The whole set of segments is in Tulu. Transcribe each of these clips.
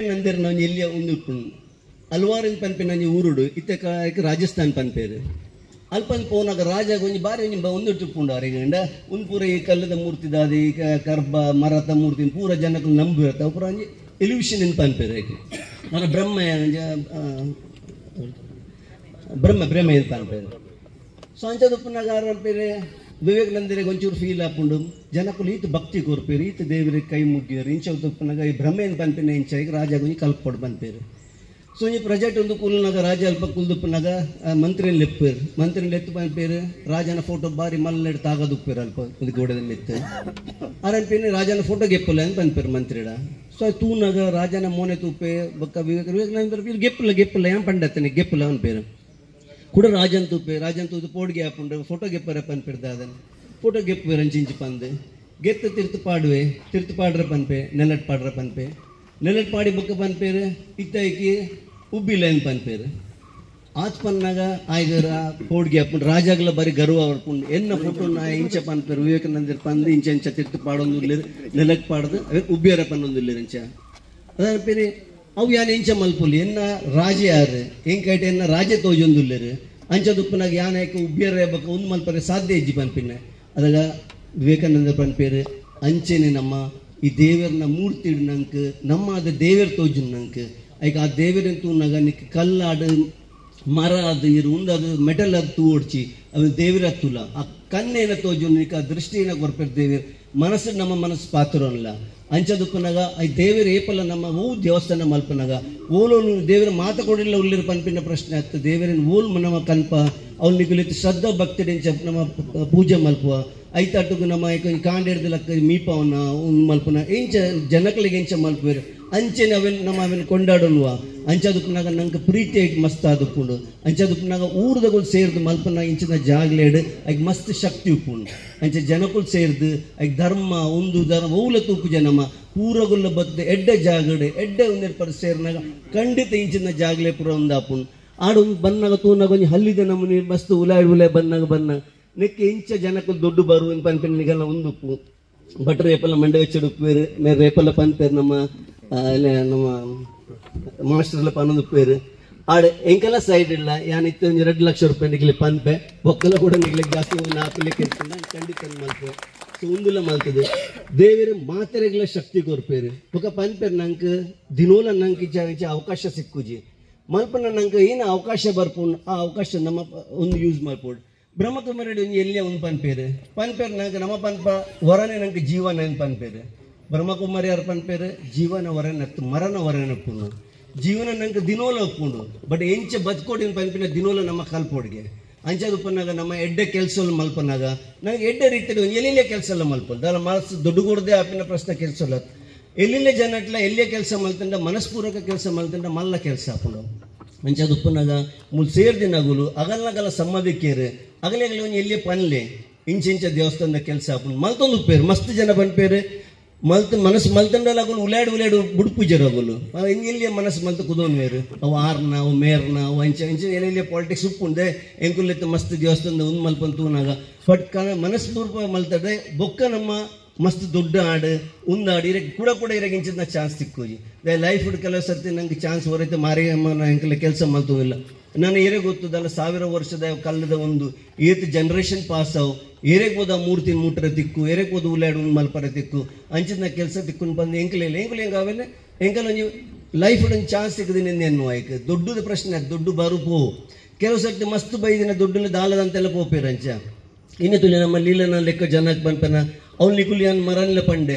ನಂದಿರ್ನ ಒಂಜಿ ಎಲ್ಲಿಯ ಉಂದು ಉಪ್ಪುಂಡು ಅಲ್ವಾರಿನ್ ಪನ್ಪಿನ ಒಂಜಿ ಊರುಡು ಇತ್ತೆ ರಾಜಸ್ಥಾನ್ ಪನ್ಪೇರು. ಅಲ್ಪನ್ ಪೋನಾಗ ರಾಜಾಗ ಒಂಜಿ ಬಾರಿ ಒಂಜಿ ಒಂದು ಉಪ್ಪುಂಡು ಅರೆಗಂಡ ಉಂದು ಪೂರ ಈ ಕಲ್ಲದ ಮೂರ್ತಿ ದಾದಿ ಕರ್ಬ ಮರತ ಮೂರ್ತಿ ಪೂರ ಜನಕ್ಕೂ ನಂಬಿರುತ್ತೆ ಅವು ಪೂರ ಒಂಜಿ ಎಲ್ಯೂಷನ್ ಇನ್ ಪನ್ಪೇರು. ಏಕೆ ಮರ ಬ್ರಹ್ಮ ಬ್ರಹ್ಮ ಭ್ರಮ ಏನು ಪನ್ಪೇರು. ಸೊ ಅಂಚದ ಉಪ್ಪುನಾಗ ಆರು ಪನ್ಪೇರು ವಿವೇಕಾನಂದರಿಗೆ ಒಂಚೂರು ಫೀಲ್ ಆಪುಂಡು ಜನಕ್ಕೂ ಈತ ಭಕ್ತಿ ಕೊರ್ಪೇರು ಈತ ದೇವರಿಗೆ ಕೈ ಮುಗ್ಗಿಯರು ಇಂಚ ಉಪ್ಪುನಾಗ ಈ ಭ್ರಮ ಏನು ಪನ್ಪಿನ ಇಂಚ ಈಗ ರಾಜಾಗ ಒಂಜಿ ಕಲ್ಪೊಡು ಪನ್ಪೇರು. ಸೊ ಈ ಪ್ರಾಜೆಕ್ಟ್ ಒಂದು ಕುಲ್ನಾಗ ರಾಜ ಅಲ್ಪ ಕುಲ್ದುಪ್ಪನಾಗ ಮಂತ್ರಿನ ಲೆಪ್ಪೇರು ಮಂತ್ರಿನ ಲೆತ್ತು ಪನ್ಪೇರು ರಾಜನ ಫೋಟೋ ಬಾರಿ ಮಲ್ಲೆಡ್ ತಾಗದುಪ್ಪೇರು ಅಲ್ಪ ಒಂದು ಗೋಡೆದ ಮೆತ್ತು ಆರನ್ಪೇನು ರಾಜನ ಫೋಟೋ ಗೆಪ್ಪಲ್ಲ ಅಂತ ಪನ್ಪೇರು ಮಂತ್ರಿಡ. ಸೊ ತೂನಾಗ ರಾಜನ ಮೋನೆ ತೂಪೆ ಬೊಕ್ಕ ವಿವೇಕ ವಿವೇಕಾನಂದ ಗೆಪ್ಪಲ್ಲ ಗೆಪ್ಪಲ್ಲ ಏನ್ ಪಂಡತ್ತನೆ ಗೆಪ್ಪಲ್ಲ ಅನ್ಪೇರು. ಕೂಡ ರಾಜನ್ ತೂಪೆ ರಾಜನ್ ತೂದು ಪೋಡ್ಗೆ ಹಾಪುಂಡು ಫೋಟೋ ಗೆಪ್ಪರ ಪನ್ಪೇರ್ದ ಅದನ್ನು ಫೋಟೋ ಗೆಪ್ಪೇರು ಅಂಚಿಂಚಿ ಪಂದು ಗೆತ್ತು ತಿರ್ತು ಪಾಡುವೆ ತಿರ್ತು ಪಾಡ್ರ ಪನ್ಪೆ ನೆಲಟ್ ಪಾಡ್ರ ಪನ್ಪೆ ನೆಲಟ್ ಪಾಡಿ ಬೊಕ್ಕ ಪನ್ಪೇರು ಇತ್ತೈಕಿ ಉಬ್ಬಿಲ್ಲ ಪನ್ಪೇರು. ಆತ್ ಪನ್ನಾಗ ಆಯ್ಗರ ಪೋಡ್ಗೆ ಹಾಪುಂಡು ರಾಜಾಗ್ಲ ಬಾರಿ ಗರ್ವ ಪುಂಡು ಎನ್ನ ಫೋಟೋ ನಾ ಇಂಚ ಪನ್ಪೇರು ವಿವೇಕಾನಂದರ್ ಪಂದು ಇಂಚ ಇಂಚ ತಿರ್ತು ಪಾಡೊಂದು ನೆಲಕ್ಕೆ ಪಾಡ್ದು ಉಬ್ಬಿಯರ ಪನ್ನೊಂದು ಇಂಚ ಅದ ಪೇರು ಅವು ಯಾನ್ ಇಂಚ ಮಲ್ಪುಲಿ ಎನ್ನ ರಾಜ ಯಾರು ಎಂಕೈಟ ಎನ್ನ ರಾಜ ತೋಜೊಂದುಲ್ಲೇರು ಅಂಚ ದುಪ್ಪನಾಗ ಯಾನ್ ಯಾಕೆ ಉಬ್ಬಿಯರ ಬಕ್ಕ ಒಂದು ಮಲ್ಪರೆ ಸಾಧ್ಯ ಇಜ್ಜಿ ಪನ್ಪಿನ. ಅದಾಗ ವಿವೇಕಾನಂದ ಪನ್ಪೇರು ಅಂಚೆನೆ ನಮ್ಮ ಈ ದೇವರನ್ನ ಮೂರ್ತಿ ನಂಗೆ ನಮ್ಮ ಅದ ದೇವರ ತೋಜು ನಂಗೆ ಐಕ ಆ ದೇವರನ್ನ ತೂನಾಗ ನಿಕ್ ಕಲ್ಲಾಡು ಮರ ಅದು ಇರು ಉಂಡು ಅದು ಮೆಟಲ್ ಅದು ತೂ ಓಡ್ಚಿ ಅದು ದೇವರ ತುಲ ಆ ಕಣ್ಣೇನ ತೋಜು ನಿಕ್ ಆ ದೃಷ್ಟಿನ ಕೊರ್ಪೇರು ದೇವರು ಮನಸ್ಸು ನಮ್ಮ ಮನಸ್ಸು ಪಾತ್ರನಲ್ಲ ಅಂಚದುಪ್ಪನಾಗ I ದೇವರ ಏಪಲ್ಲ ನಮ್ಮ ಓ ದೇವಸ್ಥಾನ ಮಲ್ಪನಾಗ ಓಲೋಲು ದೇವರ ಮಾತ ಕೊಡಿಲ್ಲ ಉಲ್ಲಿರು ಪನ್ಪಿನ ಪ್ರಶ್ನೆ ಆಗ್ತದೆ. ದೇವರಿನ ಓಲ್ ನಮ್ಮ ಕಲ್ಪ ಅವ್ನು ನಿಗುಲಿತ್ತು ಶ್ರದ್ಧಾ ಭಕ್ತಿ ನಮ್ಮ ಪೂಜೆ ಮಲ್ಪುವ ಐತಾಟುಗು ನಮ್ಮ ಕಾಂಡ ಹಿಡ್ದು ಮೀಪವನ್ನ ಉಂದು ಮಲ್ಪನ ಇಂಚ ಜನಗಳಿಗೆ ಇಂಚ ಮಲ್ಪುವೇರು ಅಂಚೆನೆ ಅವೆನ್ ನಮ್ಮ ಅವೆನ್ ಕೊಂಡಾಡೋನ್ವ ಅಂಚದುಪ್ಪನಾಗ ನಂಗೆ ಪ್ರೀತಿ ಐಟ್ ಮಸ್ತ್ ಆದುಪ್ಪುಂಡು ಅಂಚದುಪ್ಪನಾಗ ಊರ್ದಗಳು ಸೇರ್ದು ಮಲ್ಪನ ಇಂಚಿನ ಜಾಗ್ಲೇಡು ಐಕ್ ಮಸ್ತ್ ಶಕ್ತಿ ಉಪ್ಪುಂಡು ಅಂಚೆ ಜನಕುಲು ಸೇರ್ದು ಐಕ್ ಧರ್ಮ ಒಂದು ಧರ್ಮ ಓಲ ತೂಪು ಜನಮ ಪೂರಗುಲ್ಲ ಬದ್ದು ಎಡ್ಡೆ ಜಾಗಡೆ ಎಡ್ಡೆ ಒಂದೆರಡು ಪರ ಸೇರಿನಾಗ ಖಂಡಿತ ಇಂಚಿನ ಜಾಗಲೇ ಪೂರ ಒಂದಾಪುಂಡು. ಆಡು ಒಂದು ಬನ್ನಾಗ ತೂನಾಗ ಒಂಜಿ ಹಲ್ಲಿದ ನಮೂನಿ ಮಸ್ತ್ ಉಲಾಯ್ ಉಲಾಯ್ ಬನ್ನಾಗ ಬನ್ನ ನೆಕ್ಕೆ ಇಂಚ ಜನಕ್ಕೂ ದೊಡ್ಡ ಬರು ಪನ್ಪಿನ ನಿಗಲ್ಲ ಒಂದುಪ್ಪು ಭಟ್ರು ರೇಪಲ್ಲ ಮಂಡೆ ವೆಚ್ಚಡುಪ್ಪೇರು ಮೇರೆ ರೇಪಲ್ಲ ಪನ್ಪೇರು ನಮ್ಮ ನಮ್ಮ ಮಾಸ್ಟರ್ಲ ಪನ್ನೊಂದು ಆಡೆ ಎಂಕೆಲ್ಲ ಸೈಡ್ ಇಲ್ಲ ಯಾನ್ ಇತ್ತು ಒಂಜಿ 2 ಲಕ್ಷ ರೂಪಾಯಿ ನಿಗ್ಲಿ ಪನ್ಪೆ ಬೊಕ್ಕಲ ಕೂಡ ನಿಗ್ಲಿಕ್ಕೆ ಜಾಸ್ತಿ ಒಂದು 4 ಲೆಕ್ಕ ಖಂಡಿತ ಮಲ್ಪೆ. ಸೊ ಉಂದುಲ ಮಲ್ತದೆ ದೇವರು ಮಾತೆರೆಗ್ಲ ಶಕ್ತಿ ಕೊರ್ಪೇರು ಬೊಕ್ಕ ಪನ್ಪೇರು ನಂಗೆ ದಿನೋಲ ನಂಗೆ ಇಚ್ಚ ಅವಕಾಶ ಸಿಕ್ಕುಜಿ ಮಲ್ಪನ ನಂಗೆ ಏನು ಅವಕಾಶ ಬರ್ಪುಂಡು ಆ ಅವಕಾಶ ನಮ್ಮ ಒಂದು ಯೂಸ್ ಮಲ್ಪೋಡು. ಬ್ರಹ್ಮಕುಮಾರಿ ಒಂಜಿ ಎಲ್ಲಿಯ ಒಂದು ಪನ್ಪೇರು ಪನ್ಪೇರು ನಂಗೆ ನಮ್ಮ ಪನ್ಪ ವರನೇ ನಂಗೆ ಜೀವನ ಏನು ಪನ್ಪೇರು. ಬ್ರಹ್ಮಕುಮಾರಿ ಯಾರು ಪನ್ಪೇರು ಜೀವನ ವರನತ್ತು ಮರಣ ವರನಪ್ಪುಂಡು ಜೀವನ ನಂಗೆ ದಿನೋಲ ಒಪ್ಪುಂಡು ಬಟ್ ಎಂಚ ಬದುಕೋಡಿನ ಪನ್ಪಿನ ದಿನೋಲ ನಮ್ಮ ಕಲ್ಪೋಡಿಗೆ ಅಂಚದುಪ್ಪನಾಗ ನಮ್ಮ ಎಡ್ಡೆ ಕೆಲಸ ಮಲ್ಪನಾಗ ನನಗೆ ಎಡ್ಡೆ ರೀತಿಯಲ್ಲಿ ಒಂದು ಎಲ್ಲೆಲ್ಲೇ ಕೆಲಸ ಎಲ್ಲ ಮಲ್ಪೊಂದು ಅಲ್ಲ ಮನಸ್ಸು ದುಡ್ಡು ಕೊಡದೆ ಆಪಿನ ಪ್ರಶ್ನೆ ಕೆಲಸ ಅಲ್ಲ ಎಲ್ಲೆಲ್ಲೇ ಜನಟ್ಲ ಎಲ್ಲೇ ಕೆಲಸ ಮಲ್ತಂಡ ಮನಸ್ಪೂರ್ವಕ ಕೆಲಸ ಮಲ್ತಂಡ ಮಲ್ಲ ಕೆಲಸ ಆಪುಂಡು ಅಂಚದುಪ್ಪನಾಗ ಮುಲ್ ಸೇರ್ದಿನಗುಲು ಅಗಲ್ನಗಲ ಸಮ್ಮದಿಕ್ಕೇರು ಅಗಲೆಗಲ ಒಂಜಿ ಎಲ್ಲಿಯೇ ಪನ್ಲೆ ಇಂಚಿಂಚ ದೇವಸ್ಥಾನದ ಕೆಲಸ ಆಪುಂಡು ಮಲ್ತೊಂದು ಉಪ್ಪೇರು ಮಸ್ತ್ ಜನ ಪನ್ಪೇರು ಮಲ್ತು ಮನಸ್ಸು ಮಲ್ತಂಡಲ ಅಗುಲು ಉಲಾಡು ಉಲಾಡು ಬುಡ್ಪೂಜರು ಅಗುಲು ಎಲ್ಲಿಯ ಮನಸ್ಸು ಮಲ್ತು ಕುದೋನ್ವೇರು ಅವು ಆರ್ನ ಅವು ಮೇರ್ನ ಅವು ಅಂಚ ಅಂಚ ಎಲ್ಲೆಲ್ಲಿಯ ಪಾಲಿಟಿಕ್ಸ್ ಉಪ್ಪುಂಡೆ ಎಂಕುಲೆತ್ತು ಮಸ್ತ್ ದೇವಸ್ಥಾನದ ಒಂದು ಮಲ್ಪಂತ ತೂನಾಗ ಬಟ್ ಕ ಮನಸ್ಪೂರ್ವ ಮಲ್ತಡೆ ಬೊಕ್ಕ ನಮ್ಮ ಮಸ್ತ್ ದೊಡ್ಡ ಆಡು ಒಂದು ಆಡು ಇರಕ್ಕೆ ಕೂಡ ಕೂಡ ಇರಕ್ಕೆ ಇಂಚಿನ ಚಾನ್ಸ್ ಸಿಕ್ಕೋಜಿ ಲೈಫ್ ಕೆಲವು ಸರ್ತಿ ನಂಗೆ ಚಾನ್ಸ್ ಹೊರೈತೆ ಮಾರಿಯಮ್ಮನ ಎಂಕಲ ಕೆಲಸ ಮಲ್ತೋದಿಲ್ಲ ನಾನು ಏರೇ ಗೊತ್ತದಲ್ಲ 1000 ವರ್ಷದ ಕಲ್ಲದ ಒಂದು ಏತ್ ಜನ್ರೇಷನ್ ಪಾಸ್ ಅವು ಏರೆಗೆ ಹೋದ ಮೂರ್ತಿ ಮೂಟ್ರೆ ತಿಕ್ಕು ಏರೆಗೆ ಹೋದ ಉಲಾಡು ಒಂದು ಮಲ್ಪರೆ ತಿಕ್ಕು ಅಂಚಿನ ಕೆಲಸ ತಿಕ್ಕೊಂಡು ಬಂದು ಎಂಕಲಿಲ್ಲ ಎಂಕಲು ಹೆಂಗೆ ಅವೆಲ್ಲ ಎಂಕಲ್ ಒಂಜಿ ಲೈಫ್ ಒಂದು ಚಾನ್ಸ್ ಸಿಕ್ಕದೆ ನಿನ್ನೆ ಆಯ್ಕೆ ದೊಡ್ಡದ ಪ್ರಶ್ನೆ ದೊಡ್ಡ ಬರು ಪೋ ಕೆಲವು ಸರ್ತಿ ಮಸ್ತ್ ಬೈದಿನ ದೊಡ್ಡನ ದಾಲದಂತೆಲ್ಲ ಪೋಪೇರು ಅಂಚ ಇನ್ನು ತುಲಿ ನಮ್ಮ ಲೀಲನ ಲೆಕ್ಕ ಜನಕ್ಕೆ ಬಂಪನ ಅವ್ನು ನಿಕುಲಿ ಅನ್ ಮರನ್ಲೆ ಪಂಡೆ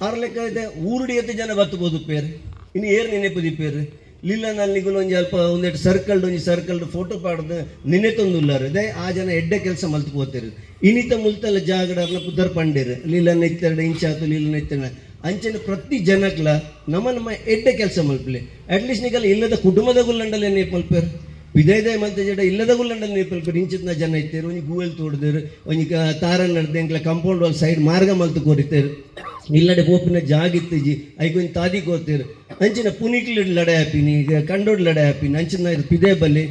ಆರು ಲೆಕ್ಕ ಇದೆ ಊರುಡಿ ಜನ ಬತ್ತಬೋದು ಪೇರು ಇನ್ನು ಏರು ನೆನೆಪುದಿಪ್ಪೇರು ಲೀಲನಲ್ಲಿ ನಿಗುಲು ಒಂಜಿ ಅಲ್ಪ ಒಂದೆರಡು ಸರ್ಕಲ್ಡ್ ಒಂಜಿ ಸರ್ಕಲ್ಡ್ ಫೋಟೋ ಪಾಡ್ದು ನೆನೆ ತಂದುಲ್ಲಾರು ಅದೇ ಆ ಜನ ಎಡ್ಡೆ ಕೆಲಸ ಮಲ್ತು ಹೋಗ್ತಾರೆ ಇನ್ನಿತ ಮುಲ್ತಲ್ಲ ಜಾಗಡರ್ನ ಪುದರ್ ಪಂಡೇರು ಲೀಲನ ಇತ್ತೆರಡು ಇಂಚಾತು ಲೀಲನ ಇತ್ತೆರಡು ಅಂಚನೆ ಪ್ರತಿ ಜನಕ್ಲ ನಮ್ಮ ನಮ್ಮ ಎಡ್ಡೆ ಕೆಲಸ ಮಲ್ಪಲೆ ಅಟ್ಲೀಸ್ಟ್ ನಿಗಲ್ಲ ಇಲ್ಲದ ಕುಟುಂಬದ ಗುಲ್ಲಂಡಲ್ಲಿ ನೇಪ್ ಮಲ್ಪೇರು ವಿದಯದಯ ಮಲ್ತ ಜಡ ಇಲ್ಲದ ಗುಲ್ಲಂಡಲ್ಲಿ ನೇಪ್ ಮಲ್ಪೇರು ಇಂಚಿತ್ನ ಜನ ಇತ್ತೇರು ಒಂಜಿ ಗೂವೆಲ್ ತೋಡ್ದೇರು ಒಂಜಿ ತಾರ ನಡ್ದೆ ಎಂಕ್ಲ ಕಾಂಪೌಂಡ್ ವಾಲ್ ಸೈಡ್ ಮಾರ್ಗ ಮಲ್ತು ಕೋರಿತೇರು ಇಲ್ಲಡೆ ಪೋಪಿನ ಜಾಗ ಇತ್ತಿಜಿ ಐಕ್ ಒಂಜಿ ತಾದಿ ಕೋತೇರು ಅಂಚಿನ ಪುನಿಕ್ಲು ಲಡೆ ಹಾಪಿನಿ ಕಂಡೋಡ್ ಲಡೆ ಹಾಪಿನಿ ಅಂಚಿನ ಪಿದೆ ಬಲ್ಲಿ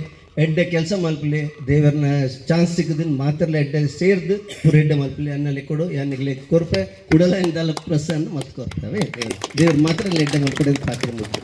ಎಡ್ಡೆ ಕೆಲಸ ಮಲ್ಪಲೆ ದೇವರನ್ನ ಚಾನ್ಸ್ ಸಿಕ್ಕದಿನ ಮಾತ್ರಲ್ಲ ಎಡ್ಡೆ ಸೇರ್ದು ಪೂರ ಎಡ್ಡೆ ಮಲ್ಪಲೆ ಅನ್ನಲ್ಲಿ ಕೊಡು ಯಾನಿಗ್ಲೆ ಕೊರ್ಪೆ ಕುಡಲ ಇಂದಲ್ಲ ಪ್ರಸನ್ನ ಮತ್ ಕೊರ್ತವೆ ದೇವ್ರು ಮಾತ್ರ ಎಡ್ಡೆ ಮಲ್ಪಡೆ ಪಾತ್ರ ಮುದ್ದು.